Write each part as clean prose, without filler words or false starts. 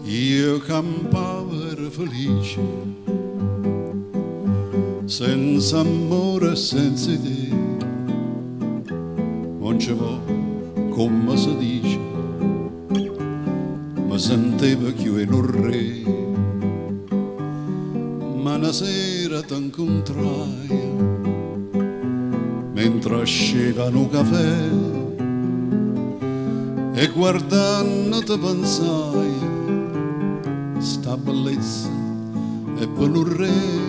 Io campavo ero felice, senza amore e senza te. Non ci vo', come si dice, mi sentivo più in un re. Ma una sera t'incontrai, mentre usciva un caffè, e guardando te pensai, sta bellezza è per un re.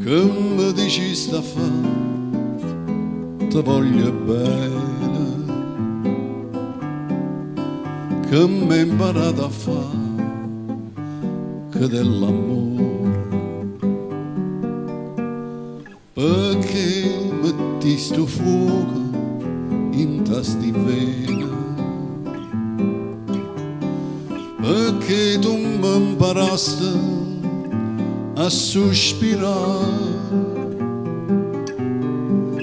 Che mi dici sta fa, te voglio bene, che mi imparato a fa, che dell'amore, perché metti sto fuoco in sti vene, perché tu mi imparasti a sospirare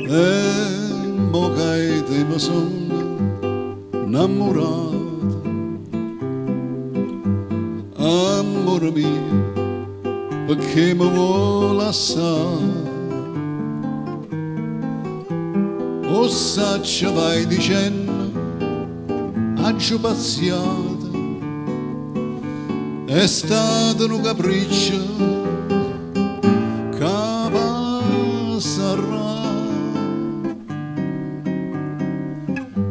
e mo che te mi sono innamorato, amore mio, perché mi vuoi lasciare? O saccio vai dicendo, aggiù pazziato, è stato un capriccio che passerà.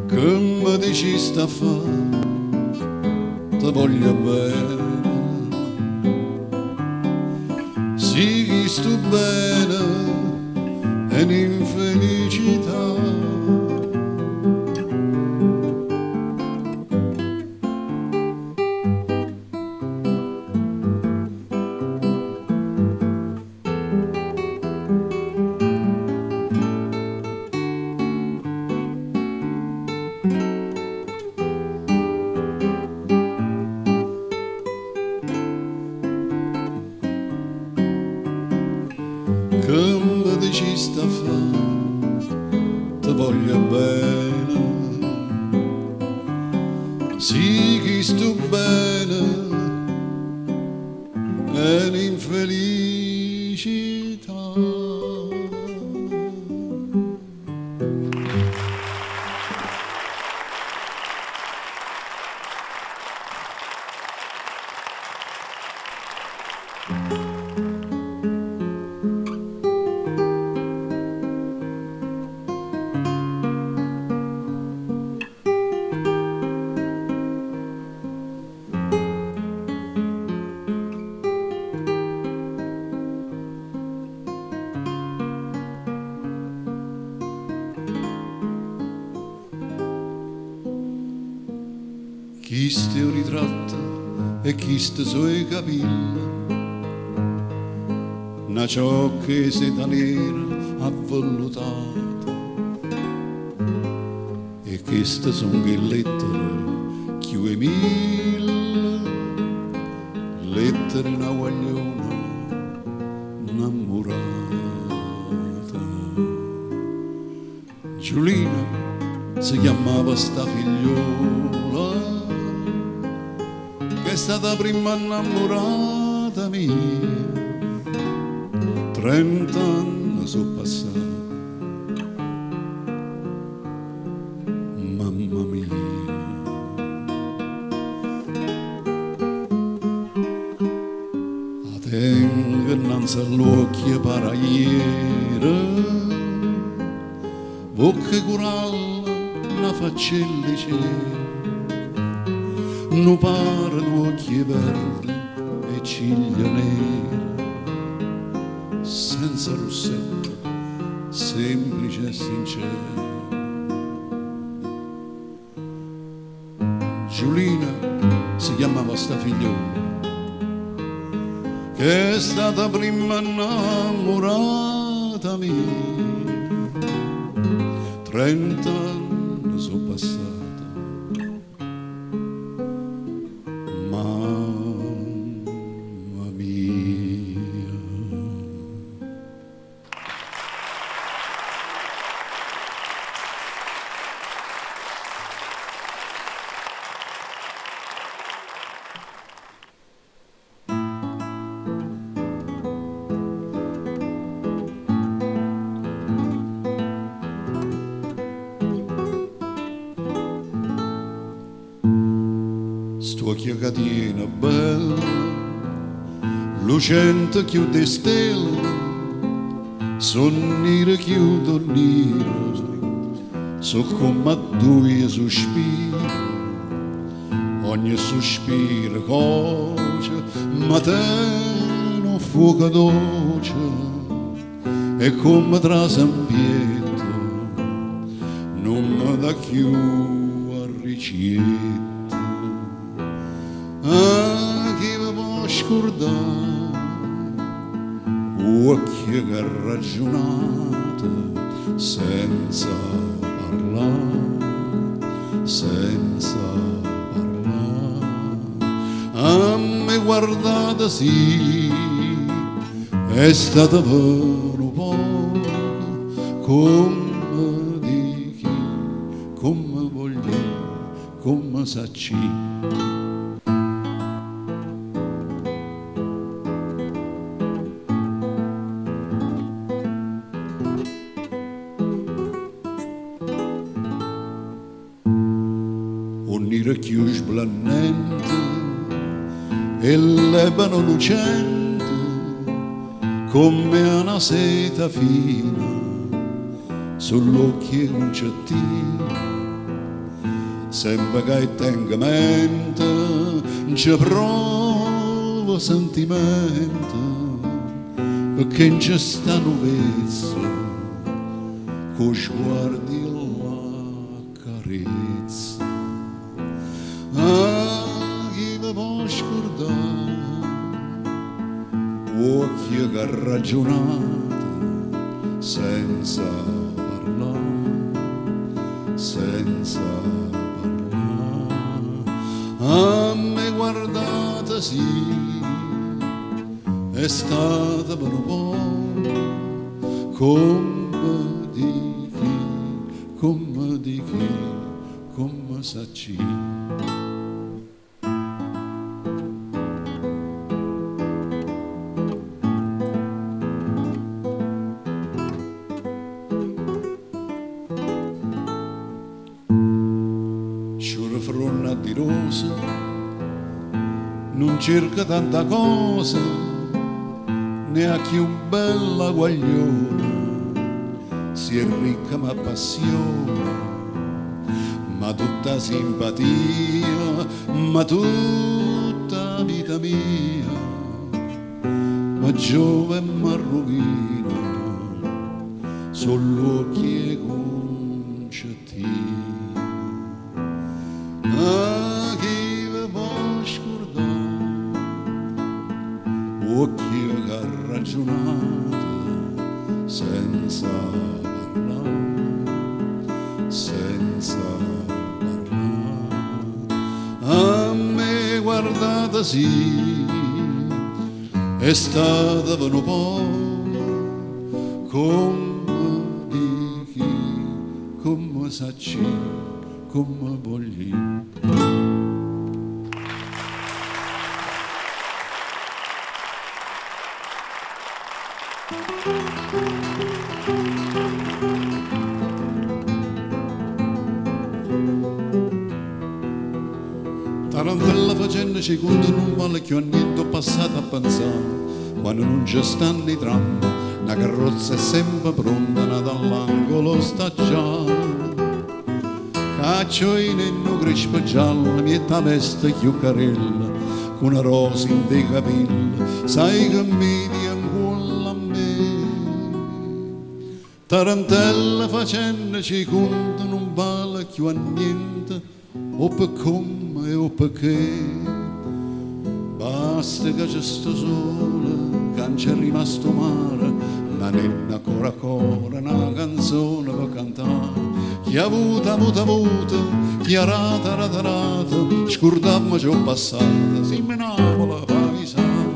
Che mi dici sta fa, te voglio bene, sì sto bene è un'infelicità. Che mi dici sta fa, te voglio bene, sì che sto bene, è un'infelicità. Chisto è un ritratto e chisto sono i capelli, una ciocca di seta nera avvellutata, e queste sono le lettere chiù e mille, lettere una guagliona innamorata. Giulina si chiamava sta figliola, che è stata prima innamorata mia. 30 anni sono passati, mamma mia. La tengo innanzi all'occhio para ieri, bocca e corallo, una faccella cera, non pare d'occhi verdi e ciglia nere, senza rossetto, semplice e sincera. Giulina si chiamava sta figliola, che È stata 'a primma 'nnammurata mia. Trent'anne so' passate. Mamma mia. St'uocchie ca tiene bella, lucente cchiù d' 'e stelle, so' nire cchiù d' 'o nniro, so' comm' a duje suspire, ogne suspiro coce, ma tene 'o ffuoco doce e comme trase 'mpietto nun me dà cchiù arricietto. Ah, chi ve po' scurdà uocchie che raggiunate senza parlà, senza parlà. A me guardate sì, è stata per nu poco comme dich'i', comme vogl'i', comme sacc' i'. 'O niro cchiù sblennente e l'ebano lucente comme a na seta fina so' ll'uocchie 'e Cuncettina. Sempe ca 'e tengo mente nce provo sentimento pecché nce sta nu vezzo cu 'o sguardo 'e ll'accarezza. Ah, chi ve po' scurdà uocchie che raggiunate senza parlà, senza parlà. A me guardate sì, è stata per nu poco comme dich'i', comme dich'i', comme sacc' i'. Sciore fronna addirosa, nun cerca tanta cosa, né 'a cchiù bella guagliona, si è ricca m'appassiona, ma tutta 'a simpatia, ma tutta 'a vita mia, m'aggiova e m'arruvina, so' ll'uocchie 'e Cuncettina. Ah, chi ve po' scurdà uocchie che raggiunate senza parlà, senza parlà. A me guardate sì, è stata per nu poco comme dich'i', comme sacc' i', comme vogl'i'. Tarantella facennece 'e cunte nun vale cchiù a niente 'o passato a penzà quanno nun ce stanno 'e tram na carrozza è sempe pronta n'ata all'angolo sta già caccia 'o nenno crespo giallo miette 'a vesta cchiù carella cu na rosa 'int' 'e capille sai che 'mmidia 'ncuollo a me Tarantella facennece 'e cunte nun vale cchiù a niente o pe comme e o pecché. Basta che c'è sto sole, che c'è rimasto mare, una nenna ancora ancora, una canzone per cantare. Chi ha avuto, avuto, avuto, chi ha rata, rata, rata, scordammo c'ho passato, si me Napoli paesano.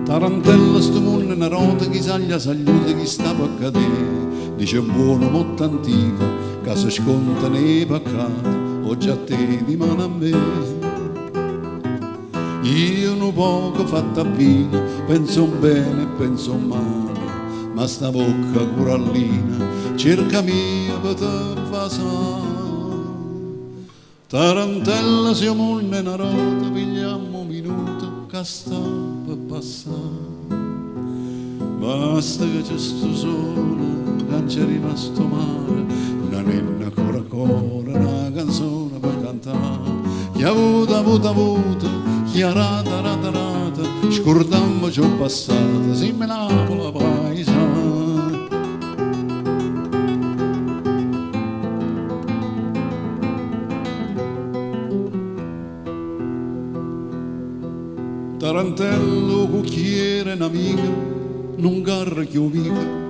Tarantella sto mondo è una rota chi saglia sagliuta chi sta per cadere. Dice un buono molto antico che si sconta nei peccati, oggi a te di mano a me. Io un poco fatta a vino, penso bene e penso male, ma sta bocca corallina cerca mia per te vasare. Tarantella se mondo è una rota, pigliamo un minuto che sta per passare. Basta che c'è sto sole, che c'è rimasto male, una nenna ancora ancora, una canzone per cantare. Chi ha avuto, avuto, avuto, chi ha rata, rata, rata, scordammo c'ho passato, si me Napoli paesano. Tarantello, cucchiere, un'amica, non garra che mica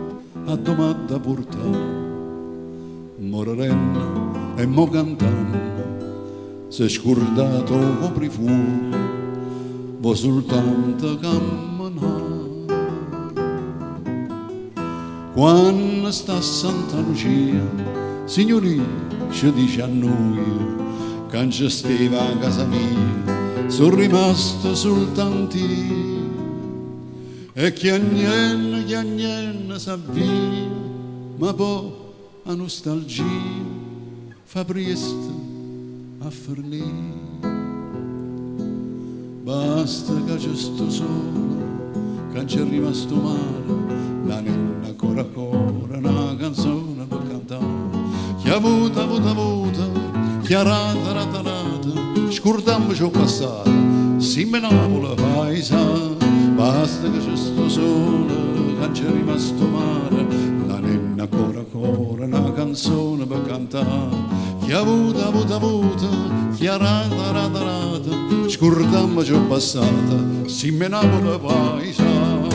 a domanda portare. Morarella e mo cantando, s'è scordato coprifuoco, vo soltanto camminare. Quando sta Santa Lucia, signorina, ci dice a noi, che ci steva a casa mia, sono rimasto soltanto io. E chiagnendo, chiagnendo s'avvia, ma poi la nostalgia fa presto a fornire. Basta che c'è sto sole, che c'è rimasto male, la nenna ancora ancora, una canzone per cantare. Chi ha avuto, avuto, avuto, chi ha rata, rata, rata, scordammoci il passato, si me Napoli paesano. Basta che c'è sto sole, che c'è rimasto male, la nenna ancora ancora, una canzone per cantare. Chi ha avuto, avuto, avuto, chi ha rata, rata, rata, scordammoci il passato, si me Napoli paesano.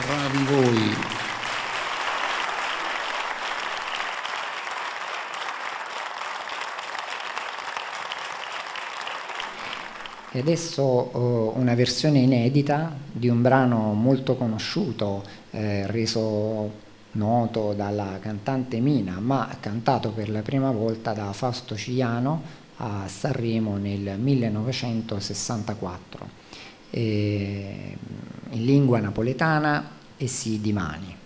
Bravi voi. E adesso una versione inedita di un brano molto conosciuto, reso noto dalla cantante Mina, ma cantato per la prima volta da Fausto Cigliano a Sanremo nel 1964, in lingua napoletana e sì dimani.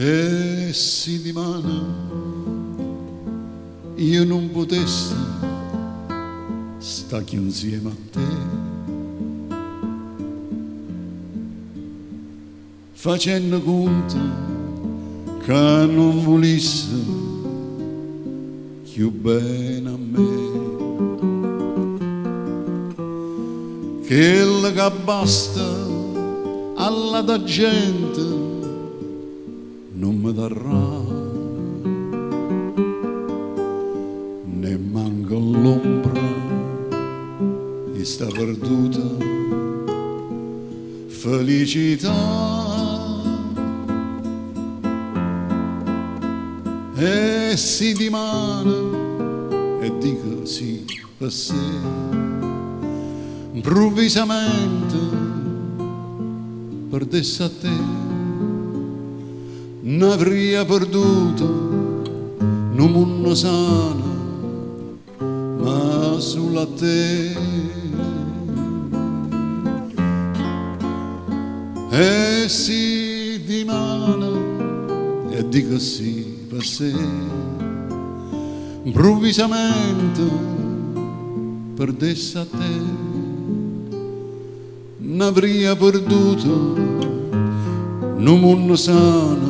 E se dimane io non potessi sta qui insieme a te, facendo conto che non volesse più bene a me, quella che basta alla da gente non mi darà ne manco l'ombra di sta perduta felicità. E si dimane e dico sì per sé, improvvisamente perdesse a te, n'avria perduto un mondo sano, ma sulla te. E si dimane e dico sì per sé, improvvisamente perdesse a te, N'avria perduto nu munno sano.